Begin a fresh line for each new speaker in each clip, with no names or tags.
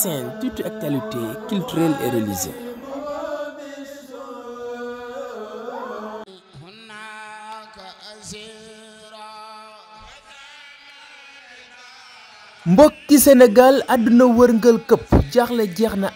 Sen, toute actualité culturelle et religieuse. mbokki Sénégal àdduna wërngal këpp jaaxle jeex na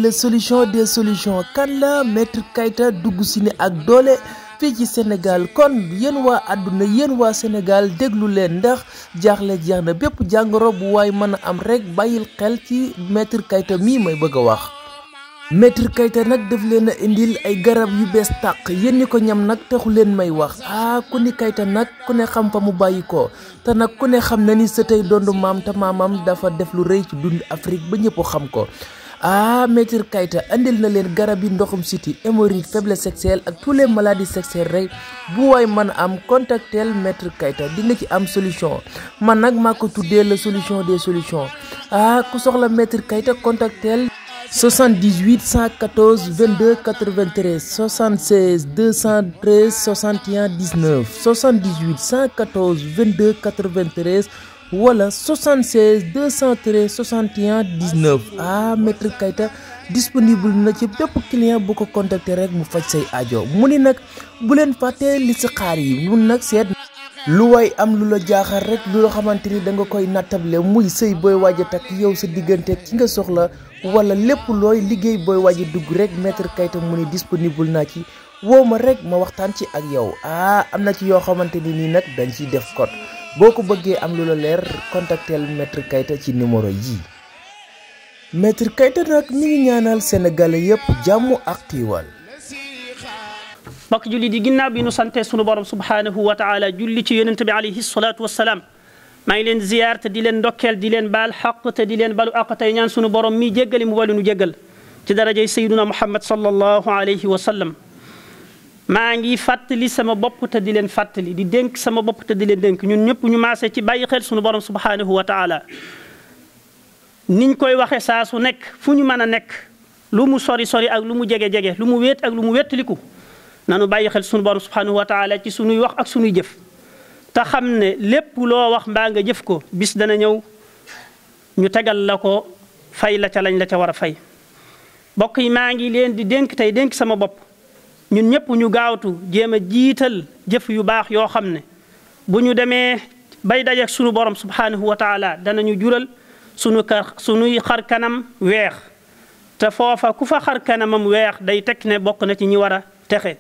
la solution des solutions kan la Maître Keita dugg si ne ak doole fii ci Sénégal kon yéen waa àdduna yéen waa Sénégal déglu leen ndax jaaxle jeex na bépp jàngoro bu waay mën a am rek bàyyil xel ci Maître Keita mii may bëgg a wax. Maître Keita nag daf leen a indil ay garab yu bees tàq yéen ñi ko ñam nag taxu leen may wax ku ni Keita nag ku ne xam fa mu bàyyi ko te nag ku ne xam na ni sa tey dondu maam te maamam dafa def lu rëy ci dund Afrique ba ñëpp xam ko Maître Keita andil na leen garab yi ndoxum siti hémorroïde faiblesse sexuelle ak tous les maladies sexuelles rek bu waay mën a am contactel Maître Keita di nga ci am solution man nag maa ko tuddee la solution des solutions ku soxla Maître Keita contactel 78 114 22 93 76 213 61 19 78 114 22 93 wala 76 213 61 19 Maître Keita disponible na ci bépp client bu ko contacter rek mu faj say aajo mu ni nag bu leen fàtte li si xaar yi mun nag seet lu way am lu la jaaxal rek lu la xamante ni da nga koy nattable muy sëy booy waaj a takk yow sa diggante ki nga soxla wala lépp looy liggéey booy waaj a dugg rek Maître Keita mu ni disponible naa ci woo ma rek ma waxtaan ci ak yow am na ci yoo xamante ni nii nag dañ ciy def code boo ko bëggee am lu la leer contactel Maître Keita ci numéro yi. Maître Keita nag mi ngi ñaanal Sénégalais yëpp jàmm ak tiiwal.
mbokk julli di ginnaaw bi nu sante sunu borom subhanahu wa taala julli ci yonent bi alayhi salatu wassalam maa ngi leen ziyaar te di leen ndokkeel di leen baal xaq te di leen balu àq tey ñaan sunu borom mi jéggali mu balu nu jéggal ci darajay sayyiduna muhammad sallallahu alayhi wa sallam maa ngi fàttali sama bopp te di leen fàttali di dénk sama bopp te di leen dénk ñun ñëpp ñu maase ci bàyyi xel sunu borom subhanahu wa taala niñ koy waxe saa su nekk fu ñu mën a nekk lu mu sori sori ak lu mu jege jege lu mu wéet ak lu mu wéttaliku nanu bàyyi xel sunu borom subhanahu wa taala ci sunuy wax ak sunuy jëf te xam ne lépp loo wax mbaa nga jëf ko bis dana ñëw ñu tegal la ko fay la ca lañ la ca war a fay bokk yi maa ngi leen di dénk tey dénk sama bopp ñun ñëpp ñu gaawtu jéem a jiital jëf yu baax yoo xam ne bu ñu demee bay dajeek sunu borom subhanahu wa taala danañu jural sunuy xar kanam weex te foofa ku fa xar kanamam weex day tekk ne bokk na ci ñi war a texe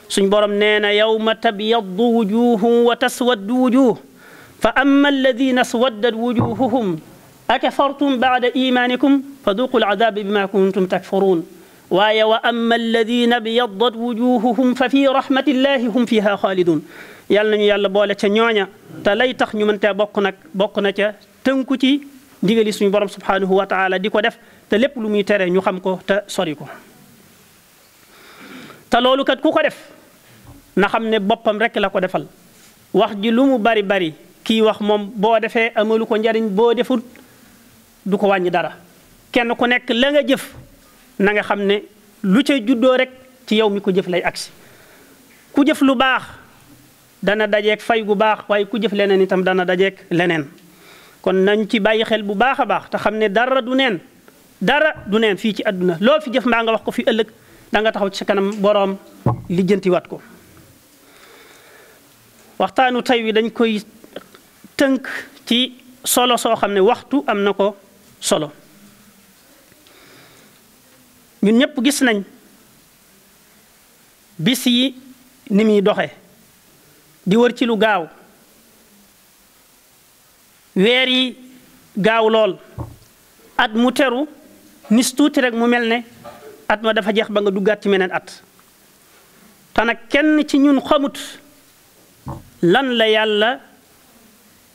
suñ borom nee na yawma tabyaddu wujuhum wa taswaddu wujuh fa amma alladina swaddat wujuhuhum akafartum ba'da imanikum faduqu al'adaba bima kuntum takfurun waaye wa amma alladina byaddat wujuhuhum fa fi rahmatillahi hum fiha xaalidun yàlla nañu yàlla boole ca ñooña te lay tax ñu mën tee bokk na ca tënku ci ndigali suñu borom subhanahu wa taala di ko def te lépp lu muy tere ñu xam ko te sori ko te loolu kat ku ko def na xam ne boppam rek la ko defal wax ji lu mu bari bari kii wax moom boo defee amalu ko njariñ boo deful du ko wàññi dara kenn ku nekk la nga jëf na nga xam ne lu cay juddoo rek ci yow mi ko jëf lay agsi ku jëf lu baax dana dajeek fay gu baax waaye ku jëf leneen itam dana dajeek leneen kon nañ ci bàyyi xel bu baax a baax te xam ne dara du neen fii ci àdduna loo fi jëf mbaa nga wax ko fi ëllëg da nga taxaw ci sa kanam boroom lijjantiwaat ko waxtaanu tey wi dañ koy tënk ci solo soo xam ne waxtu am na ko solo ñun ñëpp gis nañ bis yi ni muy doxe di wër ci lu gaaw weer yi gaaw lool at mu teru nis tuuti rek mu mel ne at ma dafa jeex ba nga duggaat ci meneen at te nag kenn ci ñun xamut lan la yàlla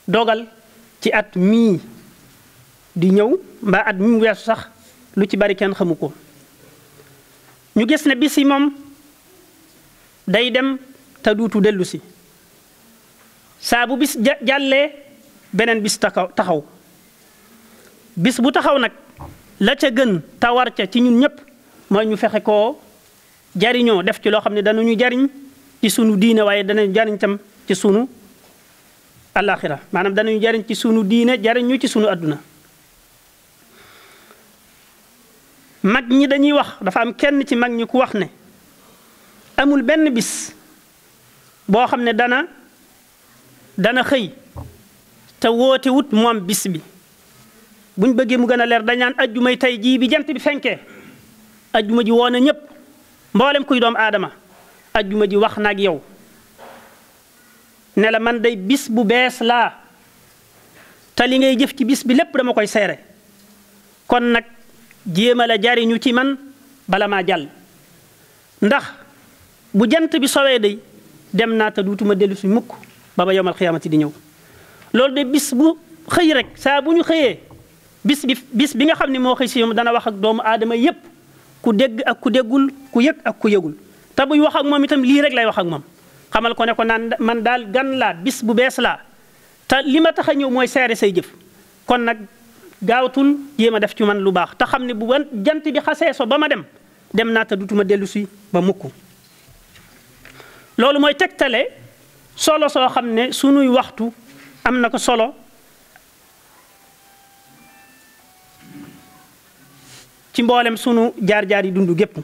dogal ci at mii di ñëw mbaa at mi weesu sax lu ci bari kenn xamu ko ñu gis ne bis yi moom day dem te duutu dellu si saa bu bis jàllee beneen bis taxaw bis bu taxaw nag la ca gën tawar ca ci ñun ñëpp mooy ñu fexe koo jariñoo def ci loo xam ne danañu jariñ ci sunu diine waaye danañu jariñ tam ci sunu alaxira maanaam danañu jariñ ci sunu diine jariñ ñu ci sunu adduna mag ñi dañuy wax dafa am kenn ci mag ñi ku wax ne amul benn bis boo xam ne dana xëy te woote wut moom bis bi buñ bëggee mu gën a leer dañ naan ajjumay tey jii bi jant bi fenkee ajjuma ji woo na ñëpp mboolem kuy doom aadama ajjuma ji wax na ak yow ne la man day bis bu bees laa te li ngay jëf ci bis bi lépp dama koy seere kon nag jéema la jariñu ci man bala maa jàll ndax bu jant bi sowee day dem naa te duutuma dellu si mukk ba ba yowmal xiyaamati di ñëw loolu de bis bu xëy rek saa bu ñu xëyee bis bi nga xam ne moo xëy si yow dana wax ak doomu aadama yépp ku dégg ak ku déggul ku yëg ak ku yëgul te buy wax ak moom itam lii rek lay wax ak moom xamal ko ne ko naan man daal gan laa bis bu bees laa te li ma tax a ñëw mooy seere say jëf kon nag gaawatul jéem a def ci man lu baax te xam ne bu jant bi xasee so ba ma dem naa te dutuma dellu si ba mukk loolu mooy tegtale solo soo xam ne sunuy waxtu am na ko solo ci mboolem sunu jaar-jaar yi dundu gépp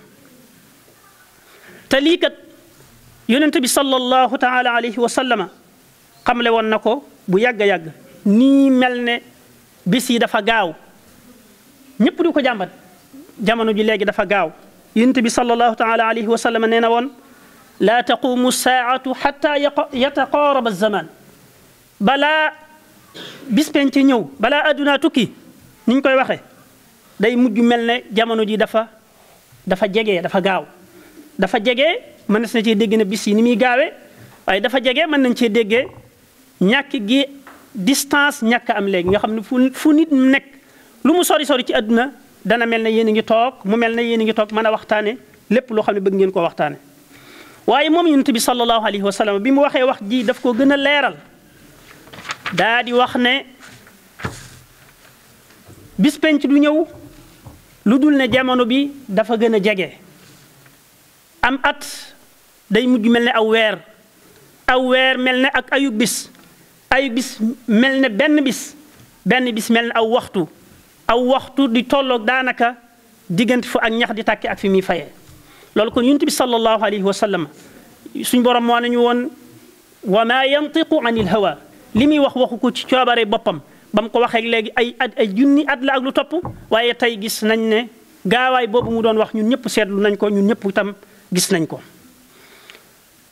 te lii kat yonent bi sallallahu taala alayhi wa sallama xamle woon na ko bu yàgg a yàgg nii mel ne bis yi dafa gaaw ñëpp di ko jàmbat jamono ji léegi dafa gaaw yonent bi sallallahu taala alayhi wa sallama nee na woon laa taqumu saatu xatta yataqaaraba zaman balaa bis penc ñëw balaa addunaa tukki ni ñu koy waxee day mujj mel ne jamono ji dafa jege dafa gaaw dafa jege mën na cee dégg ne bis yi ni muy gaawee waaye dafa jege mën nañ cee déggee ñàkk gi distance ñàkk am léegi nga xam ne fu nit nekk lu mu sori sori ci àdduna dana mel ne yéen a ngi toog mu mel ne yéen a ngi toog mën a waxtaane lépp loo xam ne bëgg ngeen koo waxtaane waaye moom yonent bi sallallahu alayhi wa sallam bi mu waxee wax ji daf ko gën a leeral daa di wax ne bis penc du ñëw lu dul ne jamono bi dafa gën a jege am at day mujj mel ne aw weer mel ne ak ayub bis mel ne benn bis mel ne aw waxtu di tolloog daanaka diggante fu ak ñax di tàkke ak fi muy fayee loolu kon yonent bi sallallahu alayhi wa sallam suñ borom moo nañu woon wa ma yantiqu anil hawa li muy waxu ko ci coobare boppam ba mu ko waxee léegi ay junni at la ak lu topp waaye tey gis nañ ne gaawaay boobu mu doon wax ñun ñëpp seetlu nañ ko ñun ñëpp itam gis nañ ko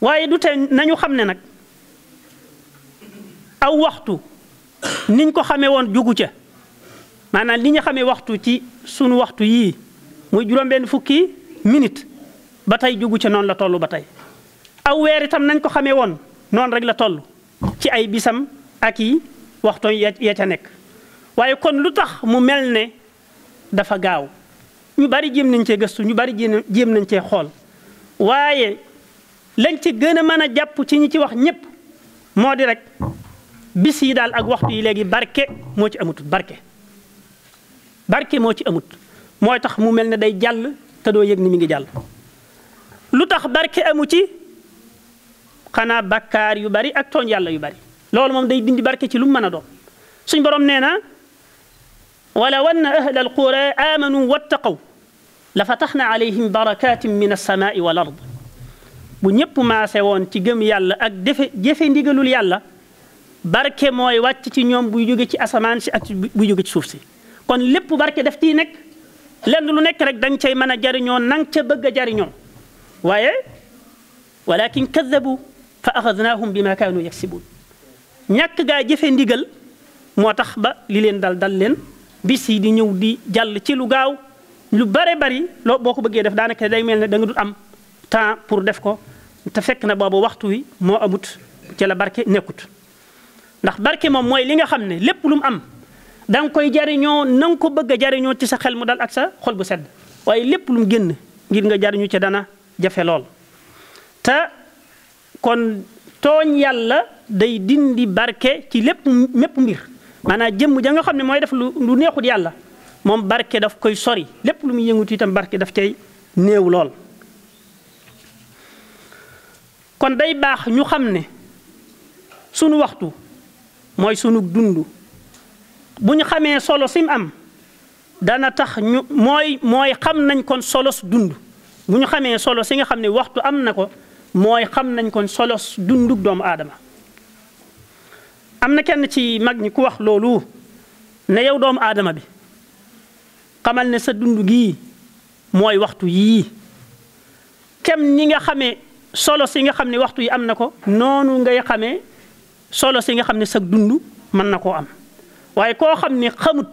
waaye du tey nañu xam ne nag aw waxtu niñ ko xamee woon jugu ca maanaam li ñu xamee waxtu ci sunu waxtu yii muy juróom-benn fukki minute ba tey jugu ca noonu la toll ba tey aw weer itam nañ ko xamee woon noonu rek la toll ci ay bisam ak yi waxtu ya ca nekk waaye kon lu tax mu mel ne dafa gaaw ñu bari jéem nañ cee gëstu ñu bari jéem nañ cee xool waaye lañ ci gën a mën a jàpp ci ñi ci wax ñëpp moo di rek bis yi daal ak waxtu yi léegi barke moo ci amut barke moo ci amut mooy tax mu mel ne day jàll te doo yëg ni mi ngi jàll lu tax barke amu ci xanaa bakkaar yu bari ak tooñ yàlla yu bari loolu moom day dindi barke ci lu mu mën a doon suñ borom nee na walaw anna ahla alqura amanu wattaqaw la fataxna alayhim barakatin min alsamaai wal ard bu ñëpp maase woon ci gëm yàlla ak jëfe ndigalul yàlla barke mooy wàcc ci ñoom buy jóge ci asamaan si ak buy jóge ci suuf si kon lépp barke daf ciy nekk lenn lu nekk rek dañ cay mën a jariñoo nang ca bëgg a jariñoo waaye walakin kadabu fa axadnaahum bima kaanu yaksibuun ñàkk gaa jëfe ndigal moo tax ba li leen dal leen bis yi di ñëw di jàll ci lu gaaw lu bare bari loo boo ko bëggee def daanaka day mel ne da nga dul am temps pour def ko te fekk na boobu waxtu wi moo amut ci la barke nekkut ndax barke moom mooy li nga xam ne lépp lu mu am da nga koy jariñoo na nga ko bëgg a jariñoo ci sa xel mu dal ak sa xol bu sedd waaye lépp lu mu génn ngir nga jariñu ci dana jafe lool te kon tooñ yàlla day dindi barke ci mépp mbir maanaam jëmm ja nga xam ne mooy def lu neexut yàlla moom barke daf koy sori lépp lu muy yëngutu itam barke daf cay néew lool kon day baax ñu xam ne sunu waxtu mooy sunu dund bu ñu xamee solo sim am dana tax ñu mooy xam nañ kon solos dund bu ñu xamee solo si nga xam ne waxtu am na ko mooy xam nañ kon solos dundug doomu aadama am na kenn ci mag ñi ku wax loolu ne yow doomu aadama bi xamal ne sa dund gii mooy waxtu yii kem ni nga xamee solo si nga xam ne waxtu yi am na ko noonu ngay xamee solo si nga xam ne sa dund mën na koo am waaye koo xam ne xamut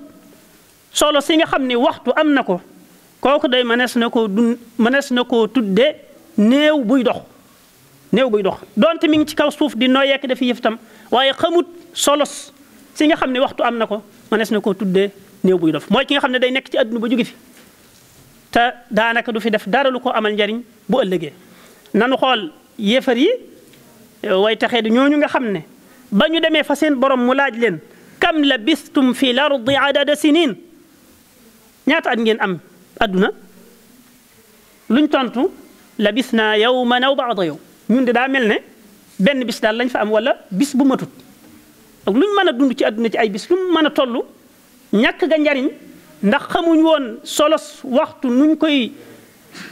solo si nga xam ne waxtu am na ko kooku day mënees na koo tudde néew buy dox donte mi ngi ci kaw suuf di noyyeek dafi yëf tam waaye xamut solos si nga xam ne waxtu am na ko mënees na koo tuddee néew buy dof mooy ki nga xam ne day nekk ci àdduna ba jóge fi te daanaka du fi def dara lu ko amal njariñ bu ëllëgee nanu xool yéefar yi way taxee di ñooñu nga xam ne ba ñu demee fa seen borom mu laaj leen kam labistum fi lardi adada sinin ñaata at ngeen am adduna luñ tontu labisna yawman aw ba'da yawm ñun de daa mel ne benn bis daal lañ fa am wala bis bu matut ak luñ mën a dund ci adduna ci ay bis lu mu mën a toll ñàkk ga njariñ ndax xamuñ woon solos waxtu nuñ koy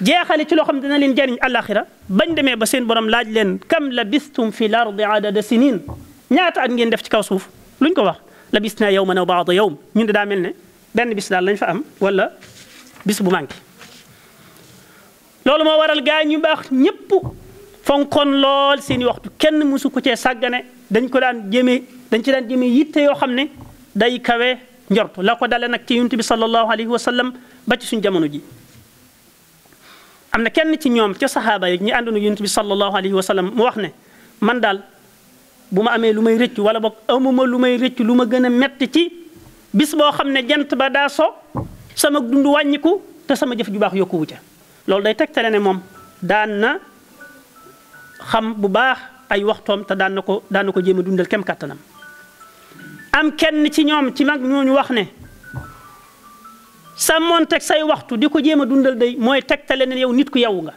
jeexale ci loo xam dina leen jariñ àllaaxira bañ demee ba seen borom laaj leen kam labistum fi lardi adada sinin ñaata at ngeen def ci kaw suuf luñ ko wax labisna yawman aw ba'da yawm ñun de daa mel ne benn bis daal lañ fa am wala bis bu manqué loolu moo waral gaa ñu baax ñëpp fonkoon lool seeni waxtu kenn mësu ko cee sàggane dañ ci daan jëmee yitte yoo xam ne day kawe njort la ko dale nag ci yonent bi sallallahu alayhi wa sallam ba ci suñ jamono ji am na kenn ci ñoom ca saxaaba yi ñi àndoon ak yonent bi sallallahu alayhi wa sallam mu wax ne man daal bu ma amee lu may rëcc wala boog amuma lu may rëcc lu ma gën a metti ci bis boo xam ne jant ba daa so sama dund wàññiku te sama jëf ju baax yokkuwu ca loolu day tegtale ne moom daan na xam bu baax ay waxtoom te daan na ko jéem a dundal kem kàttanam am kenn ci ñoom ci mag ñooñu wax ne sàmmoonteeg say waxtu di ko jéem a dundal day mooy tegtale ne yow nit ku yewu nga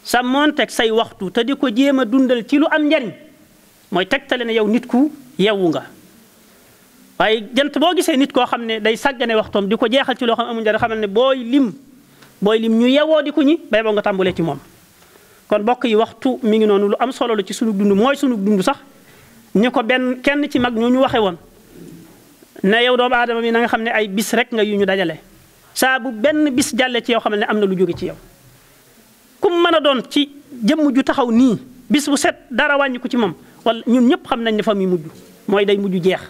sàmmoonteeg say waxtu te di ko jéem a dundal ci lu am njariñ mooy tegtale ne yow nit ku yewu nga waaye jant boo gisee nit koo xam ne day sàggane waxtoom di ko jeexal ci loo xam amul njariñ xamal ne booy lim ñu yewoo di ko ñi bay boo nga tàmbalee ci moom kon bokk yi waxtu mi ngi noonu lu am solo la ci sunu dund mooy sunu dund sax ni ko kenn ci mag ñoo ñu waxe woon ne yow doomu aadama bi na nga xam ne ay bis rek nga yu ñu dajale saa bu benn bis jàlle ci yow xam ne am na lu jóge ci yow kum mën a doon ci jëmm ju taxaw nii bis bu set dara wàññi ko ci moom wala ñun ñëpp xam nañ ne fa muy mujj mooy day mujj jeex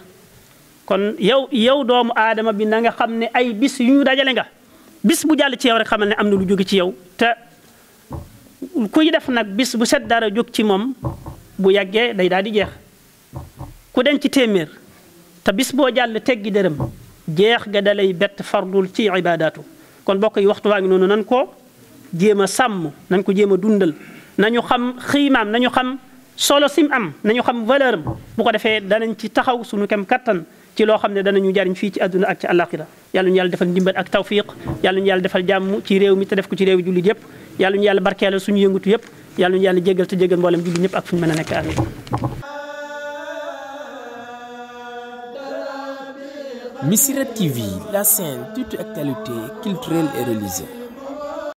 kon yow doomu aadama bi na nga xam ne ay bis yu ñu dajale nga bis bu jàll ci yow rek xamal ne am na lu jóge ci yow te kuy def nag bis bu set dara jóg ci moom bu yàggee day daal di jeex ku denc ci téeméer te bis boo jàll teggi dërëm jeex ga dalay bett fardul ci ibaadaatu kon bokk yi waxtu waa ngi noonu nan ko jéem a sàmm nañ ko jéem a dundal nañu xam xiimaam nañu xam solo sim am nañu xam valeur am bu ko defee danañ ci taxaw suñu kem kattan ci loo xam ne danañu jariñ fii ci àdduna ak ci àllaaxira yàlla ñu yàlla defal ndimbal ak tawfiq yàlla ñu yàlla defal jàmm ci réew mi te def ko ci réew jullit yëpp yàlla ñu yàlla barkeelal suñu yëngutu yëpp yàlla ñu yàlla jéggal te jéggal mboolem jullit ñëpp ak fu ñu mën a nekk amiin
Missirah TV, la chaîne toute actualité culturelle et religieuse.